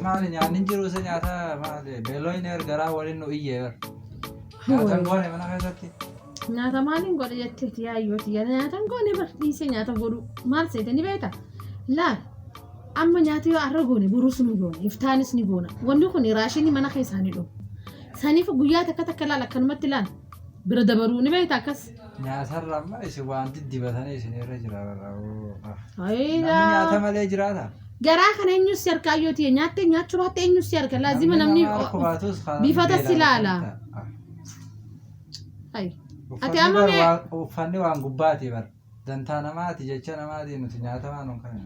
Maali nyaanni hin jiru isa nyaata maali beelooyni garaa waliin nu iyyee bar. Nyaata hin goone mana keessatti. Nyaata maaliin godhe jetteeti yaayyooti nyaata hin goone bar dhiisee nyaata godhu maal seete ni beekta laal amma nyaata yoo arra goone borus ni goone iftaanis ni goona wanni kun raashinii mana keessaa ni dhumu saniif guyyaa takka takka laal akkanumatti laal bira dabaruu ni beekta akkas. Nyaatarra amma isin waan diddibatanii isin irra jira barra. Namni Ayidaa. nyaata malee jiraata. Garaa kana eenyus si harka ayyooti nyaattee nyaachuu baatte eenyus si harka laazima namni nama harka baatus kan bifata si beelaan ilaala. ta'a. Ayi. Ati Uffanni amma bar mee uffanni waan gubbaati bar. Dantaa namaati jecha namaati nuti nyaata waan hin qabne.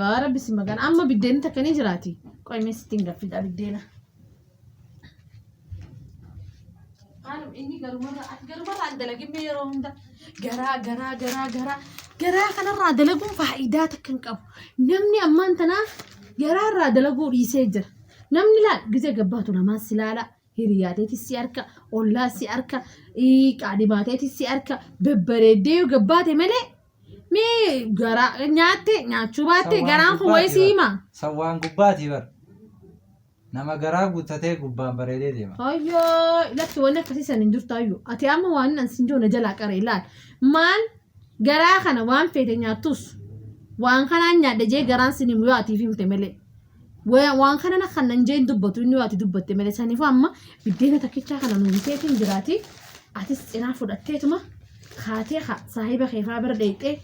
Yaa Rabbi si magan amma biddeenni takka ni jiraati. Qoy mee sitti hin gaffidha biddeena. Maalum inni garumarraa ati garumarraa hin dalagin mee yeroo hunda garaa garaa garaa garaa garaa kanarraa dalaguun faayidaa takka hin qabu. Namni ammaan tanaa garaarraa dalaguu dhiisee jira. Namni laal gizee gabbaatu namaa si laala. Hiriyaateetis si harka, ollaa si harka, qaadhimaateetis si harka, babbareeddee yoo gabbaate malee mee garaa nyaatte nyaachuu baatte Sawwaan garaan kun wayii gubbaati si bar. hima. Sawwaan gubbaati bar. Nama garaa guuttatee gubbaan bareedee deema. Ayyoo lakki wanni akkasii san hin jirtu ayyoo. Ati amma waan an sin jiru na jalaa qare ilaal. Maal garaa kana waan feete nyaattus waan kanaan nyaadhe jee garaan sin himu yoo atiif himte malee. Waan kana na kan nan jee hin dubbatu inni yoo ati dubbatte malee saniifuu amma biddeena takkichaa kana nu biteetiin jiraati. Atis cinaa fudhatteetuma kaatee haa saahiba kee faa bira dheeyxee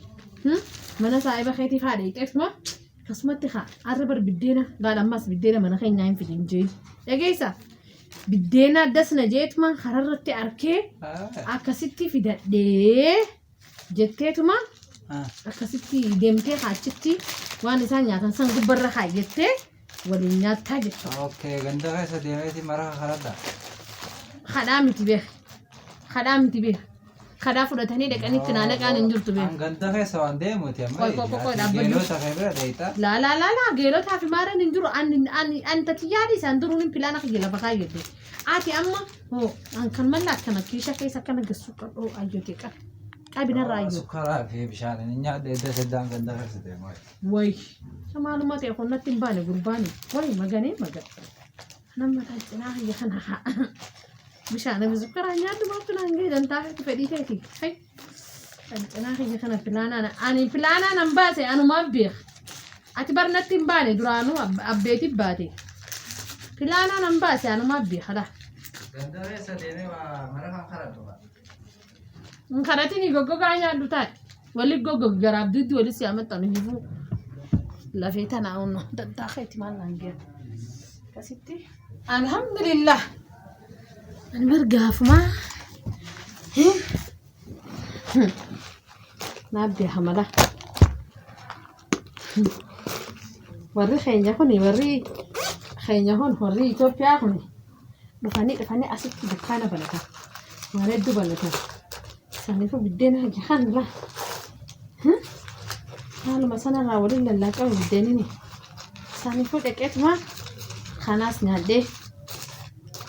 mana saahiba keetii faa dheeyxeetuma akkasumatti haa har'a bar biddeena laal ammas biddeena mana keenyaa hin fidin jee dhageessa biddeena addas na jeetuma kararratti arkee akkasitti fidadhee jetteetuma akkasitti deemtee achitti waan isaan nyaatan san gubbarra kaayyattee waliin nyaattaa jechuudha. Okay, ganda keessa deemeeti mara karadha. Kadhaa miti beek. Kadhaa miti beek. Kadhaa fudhatanii dhaqanii itti naannaqaan hin jirtu beek. An ganda keessa waan deemuuti amma. Qoy, qoy, qoy, qoy, dhaabbadhu. Geelota kee bira deeyta. Laa laa laa laa geelotaa fi maaraan hin jiru ani ani ani tatiyyaadhi isaan duruun hin pilaana kiyya lafa kaayyadde. Ati amma hoo an kan malla akkana kiisha keessa akkana gassuu qabdu ayyoote qab. Qabinarraa ayyoo. Sukkaraa fi bishaan hin nyaadhe edda seddaan ganda keessa deemu. Way maaluma ta'e kun natti hin baane gurbaani. Way maganee magan. Nama mataa cinaa kiyya kana haa. Bishaan fi sukkaraa nyaadhu maaltu naan ga'e dantaa feeti fedhii keeti. Hay. Kan cinaa kiyya kana pilaanaan ani pilaanaan an baase anumaan beeka. Ati bar natti hin baane duraanuu abbeeti baate. Pilaanaan an baase anumaan beeka laa. Ganda keessa deemee mara kan karadhu. Hin kadhatini goggogaa nyaadhu taa'e. Wali goggog garaaf duddi wali si amaxxanu hifuu. Lafee tana onno dantaa keeti maal naan ga'e. Akkasitti. Alhamdulillah. Ani bar gaafumaa. Naaf beeka mala. Warri keenya kun warri keenya kun warri Itoophiyaa kun dhufanii dhufanii asitti dukkaana banatan. Waan hedduu banatan. Saniifuu biddeena hojii kanarraa. Haaluma sanarraa waliin lallaaqame biddeenini. Saniifuu dhaqeetuma kanaas nyaadhee.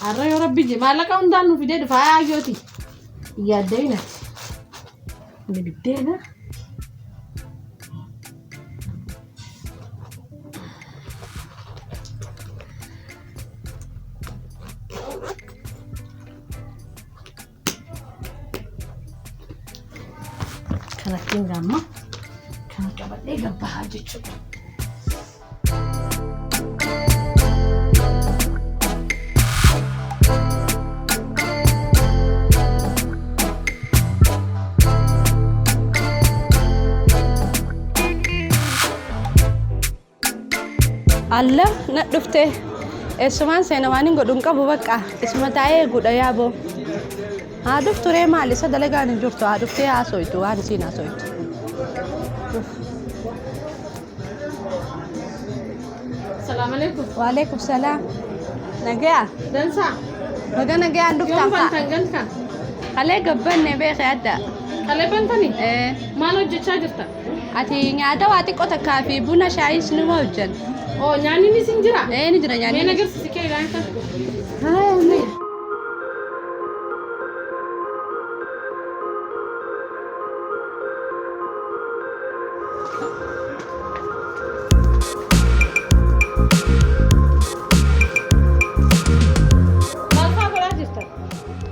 Har'a yoo rabbi je maallaqa hundaan nu fidee dhufa ayyooti. Yaadda'inati. Inni biddeena. Kanattiin gaamma kana qabadhee gabbahaa jechuudha. Alla na dhufte eessumaan seena waan hin godhu hin qabu bakka isuma taa'ee eeguudha yaaboo. Haa dhuftu ree maali isa dalagaan hin jirtu haa dhuftee haasoytu waan isiin haasoytu. Salaam alaikum. Waalaikum salaam. Nagayaa. Dansaa. Baga nagayaan Yoom dhuftan kaa. bantan galtan? Kalee gabbanne beekee adda. Kalee bantanii? Eh, Maal hojjechaa jirta? Ati nyaata waa xiqqoo takkaa fi buna shaayis numa hojjan. Oo nyaanni ni sin jira? Ee ni jira Mee nyaanni. na agarsiisi kee ilaalta.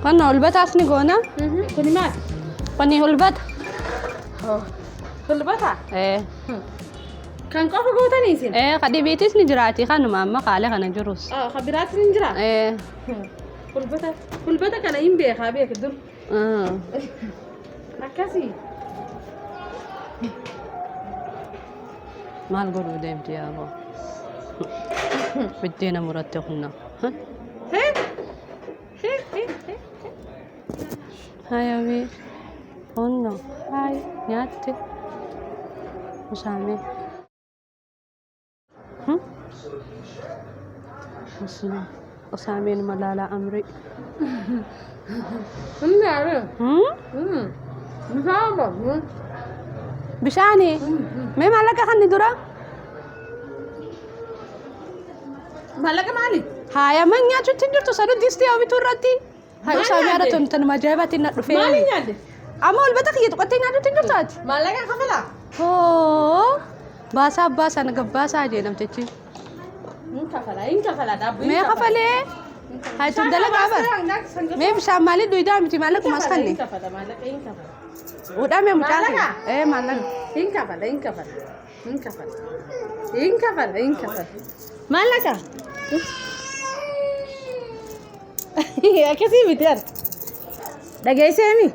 Wanna hulbataas ni goona. Kuni maal? Kuni hulbata. Hulbata? Ee. Kan qofa gootanii isin? Ee kadhibiitis ni jiraati kanuma amma kaale kana jirus. Kan biraatis ni jira? Ee. Hulbata. Hulbata kana hin beekaa beek dur. Akkasii. Maal godhuu deemti yaaboo? Biddeena muratte kunna. Hayawi. Kunno. Hay nyaatte. Usaamee. Usaameen malaalaa amrii. Bishaani. Mee maallaqa kanni dura? Maallaqa maali? Haaya man nyaachuutti hin jirtu sanuu distii yoo bituu irratti. Hayi Maal Usaamee haadha nyaadde? tun ajaa'ibaatiin na dhufee. Maali nyaadde? Amma ol bata kiyya tuqattee nyaachuutti hin jirtu ati. Maallaqa kafalaa? Hoo baasaa abbaa sana gabbaasaa jee namtichi. Hin kafala, hin kafala dhaabbii. Mee kafalee? Hayi tun dalagaa bar. Mee bishaan maalii duydaa miti maallaquma as kanne. Hin kafala, maallaqa hin kafala. Udhame mucaa Maallaqa? kee. Ee maallaqa. Hin kafala, hin kafala. Hin kafala. Hin kafala, hin kafala. Maallaqa? Akkasii miti ati. Dhageesseemi?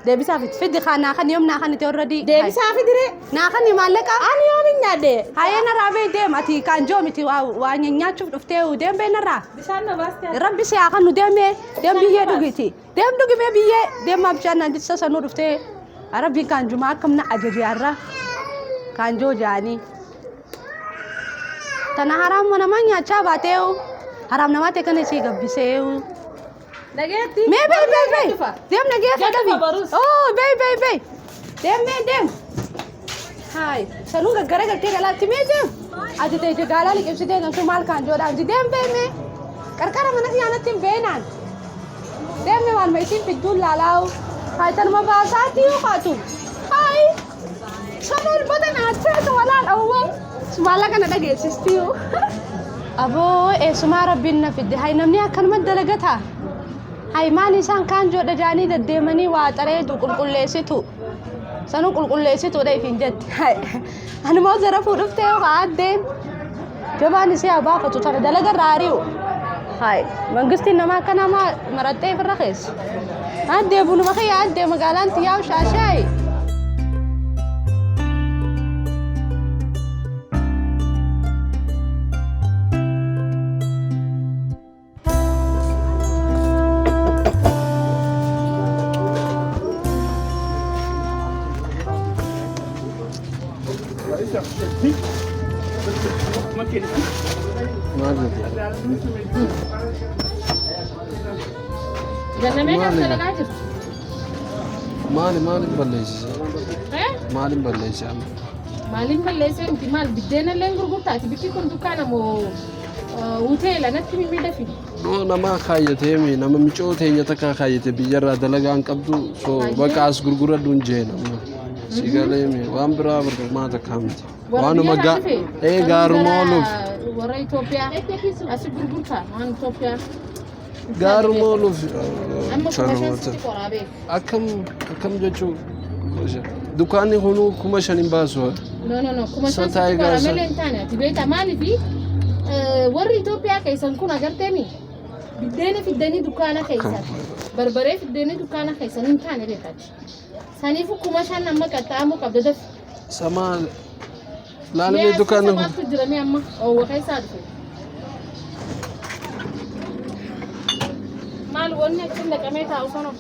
Deebisaa fidi. Fidi kaa naa kan yoom naa kan itti already. Deebisaa fidiree. Naa kan maallaqa. Ani yoom hin nyaadde? Hayee narraa bee deem ati kaan joo miti waa nyaachuuf dhuftee deem bee narraa. Bishaan na baastee. Rabbi si haa kannu deemee deem biyyee dhugiti. Deem dhugi mee biyyee deem maa bishaan naan jechisa sanuu dhuftee Rabbiin kaan jumaa akkam na ajaje har'a kaan joo jaanii. Tana haraam namaa nyaachaa baatee haraam namaa ta'e kana isii gabbisee. Dhageetti. Mee bee bee bee deem na geeffa Gadi dafi. dhufa barus. Oh bee bee bee deem mee deem. Haay sanuu gaggara galtee galaatti mee deem. Ati ta'e gaalaa liqimsitee namtu maal kaan joodhaan deem bee mee qarqara mana kiyyaanatti hin beenaan. Deemne waan ma isiin fidduun laalaa'u. Haay tanuma baasaatti yoo kaatu. Haay sana ol bada naacheetu walaal awwa. Maallaqa na dhageessisti yoo. Aboo eessumaa rabbiin na fidde. Haay namni akkanuma dalagata. Haay maal isaan kaan joodha jaanii deddeemanii waa xareetu qulqulleessitu. Sanuu qulqulleessituudha ifiin jetti. Haay anumaa zarafuu dhuftee yoo addeen. Jabaan isii haa baafatu tana dalaga irraa ari'u. Haay mangistiin nama akka namaa marattee ofirra keessa. Addee bunuma kiyya addee magaalaan tiyyaa shaashaayi. Maal jette? Gannamee kan Maali? dalagaa jirtu. Maali maaliin balleessise? Eh? Maaliin balleesse amma? Maaliin balleessee miti maal biddeena illee gurgurtaati bikki kun dukkaana moo hoteela natti mimmiidhafi. No nama kaayyatee mi nama micoo teenya takka kaayyate biyyarraa dalagaa hin qabdu so bakka as gurguradhu hin jeen amma. Si galee mi waan biraa barbaadu takka miti. Warra Waanuma biyyarraa dhufe? ee gaaruma ooluuf Warra Itoophiyaa asi gurgurtaa waan Itoophiyaa. gaaruma ooluuf Amma 5,000 sitti qoraa beeku. Akkam akkam jechuu dukkaanni kunuu 5,000 hin baasu. No no no 5,000 Sotaa sitti qoraa egaa malee hin taane ati beektaa maaliifi warri Itoophiyaa keessan kun agarteemi biddeena fiddanii dukkaana keessan barbaree fiddanii dukkaana keessan hin taane beekati. Saniifu 5,000 amma qaxxaamuu qabda dafi. Samaa Mee laalamee as dukkaanni keessa kun maaltu jira mee amma oowwa keessaa dhufe. Maal wanni achi naqamee taa'u sana?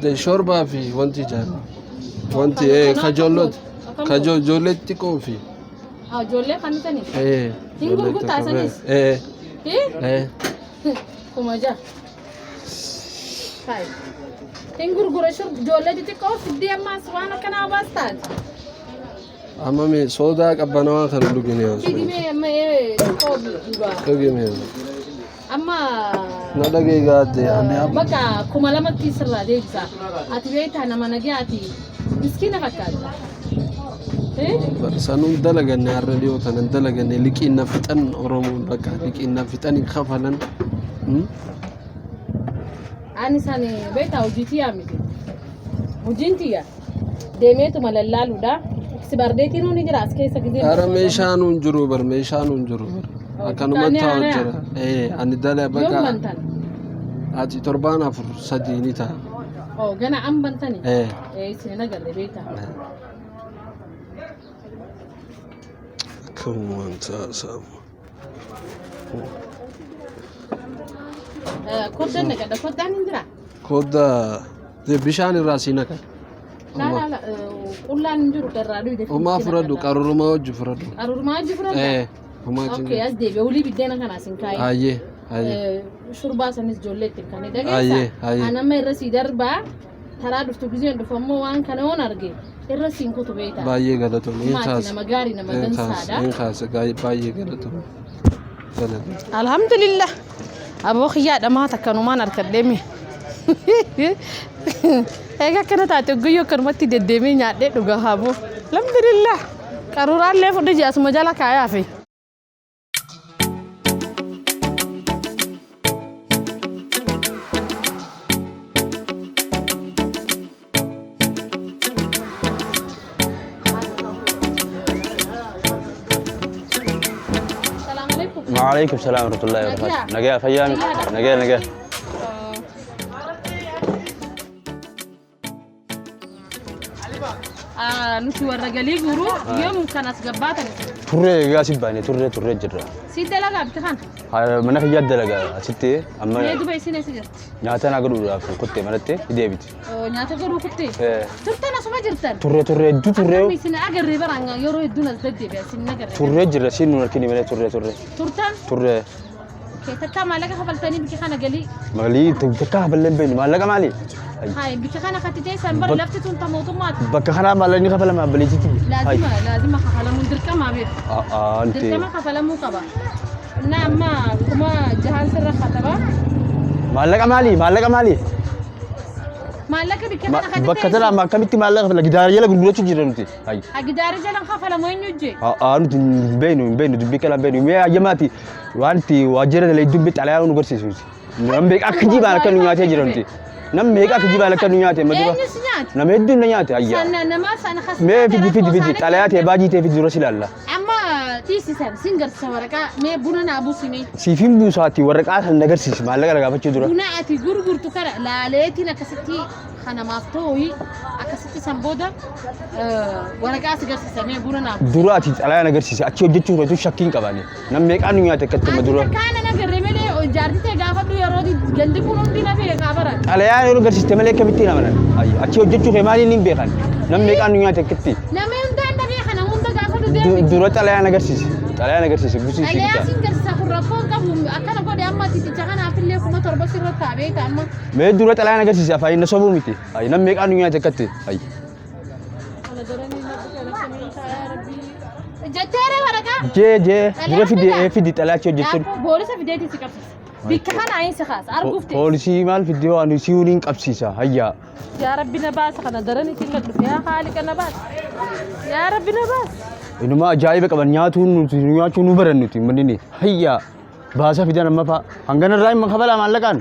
De shorbaa fi wanti ijaaru. Wanti ka ijoollooti. Ka ijoollee xiqqoo fi. Ijoollee kan bitanii? Ee. Hin gurgurtaa sanis? Ee. Hii? Ee. 6,000. Hayi. Hin gurgura shur ijoollee xixiqqoo fiddee ammaas waan akkanaa baas taate. Amma mee soodaa qabbanawaa kana dhugine yaa. Fidi mee amma ee xiqqoo dhugaa. Dhugi mee. Amma Na dhagee gaadde ani amma. bakka 2,000tti sirraa deebisa. Ati beektaa nama nagaati. Miskiina fakkaata. Eh? Sanuun dalaganne har'a dhiyoo tanan dalaganne liqiin na fixan Oromoon bakka liqiin na fixan hin kafalan. Ani san beektaa hojii tiyyaa miti. Hojiin tiyya deemeetuma lallaaluudha. Si bardeetiin ni jira as keessa gizee. Ara meeshaan hin jiru bar meeshaan hin jiru bar. Akkanumatti taa'u jira. Ee ani dala Yoom bakka bantan? ati torbaan afur sadii ni ta'a. Oo gana an bantani. Ee. Ee isin agarre beektaa. Akkanumaan ta'a. Koddaan naqadha. Koddaan hin jiraa? Kodda bishaan irraa sii naqa. Laa laa laa qullaan hin jiru irraa dhuyde. Homaa fudhadhu qaruurumaa hojii fudhadhu. Qaruurumaa hojii fudhadha? Ee homaa Okay as deebi'e olii biddeena kana asin kaa'e. Hayyee hayyee. Shurbaa sanis ijoollee ittiin kan Hayyee dhageessa. hayyee. An amma irra sii darbaa taraa dhuftu gizeen dhufu ammoo waan kana yoon arge irra siin kutu beektaa. Baay'ee galatoomii. Maatii nama gaarii nama dansaadha. Hin kaasa baay'ee galatoomii. Galatoomii. Alhamdulillah. Aboo kiyyaadha maata akkanumaan harkadheemi. Egaa akkana taate guyyoo akkanumatti deddeemee nyaadhee dhuga haboo. Alhamdulillah. Qaruuraallee fudhi jee asuma jala kaayaafi. Salaam alaikum. وعليكم السلام ورحمة الله وبركاته. نجاة فيان نجاة نجاة. Nuti warra galii guuruu yoomuu kan as gabbaatan. Turre egaa si baane turre turre jirra. Si dalagaa bitti kana. Mana kiyyaa dalagaa asitti amma Mee duba isin eessa jirti? nyaata naa godhuudhaaf kutte manatti deebiti. Nyaata godhuu kuttee? Turtan asuma jirtan? Turre turre hedduu turre Akkami isin agarree baraan yeroo hedduun as deddeebi'a isin agarree. turre jirra siin nu harkini malee turre turre Turtan? turre. Takkaa maallaqa kafaltanii bikka kana galii. Magalii takka kafallee hin beeknu maallaqa maali? Hayi bikka kana kattitee san bara lafti tun ta mootummaati. Bakka kanaa maallaqni kafalama abbaleetitti. Laazima laazima kafalamuun dirqama beeku. Dirqama kafalamuu qaba. Na amma kuma jahaan sirra kataba. Maallaqa maali? Maallaqa maali? Maallaqa bikka kana kattitee. Bakka tana akkamitti maallaqa kafala gidaara jala gurgurachuu jira nuti. Gidaara jalan kafalamu eenyu jee? Nuti hin beeknu hin beeknu dubbii kana hin beeknu. Mee ayyamaati waan itti waajjira dalee dubbii xalayaa nu garsiisu. Nam meeqa akka jibaan akka nu nyaatee jira nuti. Nam meeqa akka jibaan akka nu nyaate amma dura. Eenyu si nyaate? Nama hedduun na nyaate ayyaa. Sana nama sana kas. Mee fidi fidi fidi xalayaa ta'e baajii ta'e fidi dura si ilaalla. Amma dhiisisan sin garsiisa waraqaa mee buna naa buusi mee. Siifin buusaati waraqaa san na garsiisi maallaqa na gaafachuu dura. Buna ati gurgurtu kana laaleetiin akkasitti kanamaaf ta'u akkasitti san booda waraqaa si garsiisa mee buna naa buusi. Dura ati xalayaa na garsiisi achi hojjechuu keetu shakkii hin qabaane. Nam meeqaan nu nyaate akkatti amma dura. Ati takkaa na agarre malee jaartii ta'e gaafadhu yeroo gandi kun hundi na beekaa bara. Xalayaa yeroo garsiiste malee akkamittiin amanan? Achi hojjechuu kee maaliin hin beekan? Nam meeqaan nu nyaate akkatti? Nama hundaan na beekan hunda gaafadhu deemi. Dura xalayaa na garsiisi. Xalayaa na garsiisi busii si Xalayaa bitaa. sin garsiisa kun rakkoo hin qabu akkana godhe amma titicha kanaaf illee 7,000 sirra taa'ee amma. Mee dura xalayaa na garsiisi afaan na sobuu miti. Nam meeqaan nu nyaate akkatti? Jetteere waraqaa. Jee jee dura fidi fidi xalayaa achi hojjechuu. Poolisa fideetii si qabsiisa. Bikka kana ayin si kaasa arguuf ta'e. Poolisii maal fidee waan si waliin qabsiisa hayyaa. Yaa Rabbi na baasa kana daran isin na dhufe yaa haaliqa na baasa. Yaa Rabbi na baasa. Inuma ajaa'iba qaban nyaatuun nuti nyaachuu nu baran nuti manni hayyaa baasa fidan amma fa'a hangana irraa hin kafalaa maallaqaan.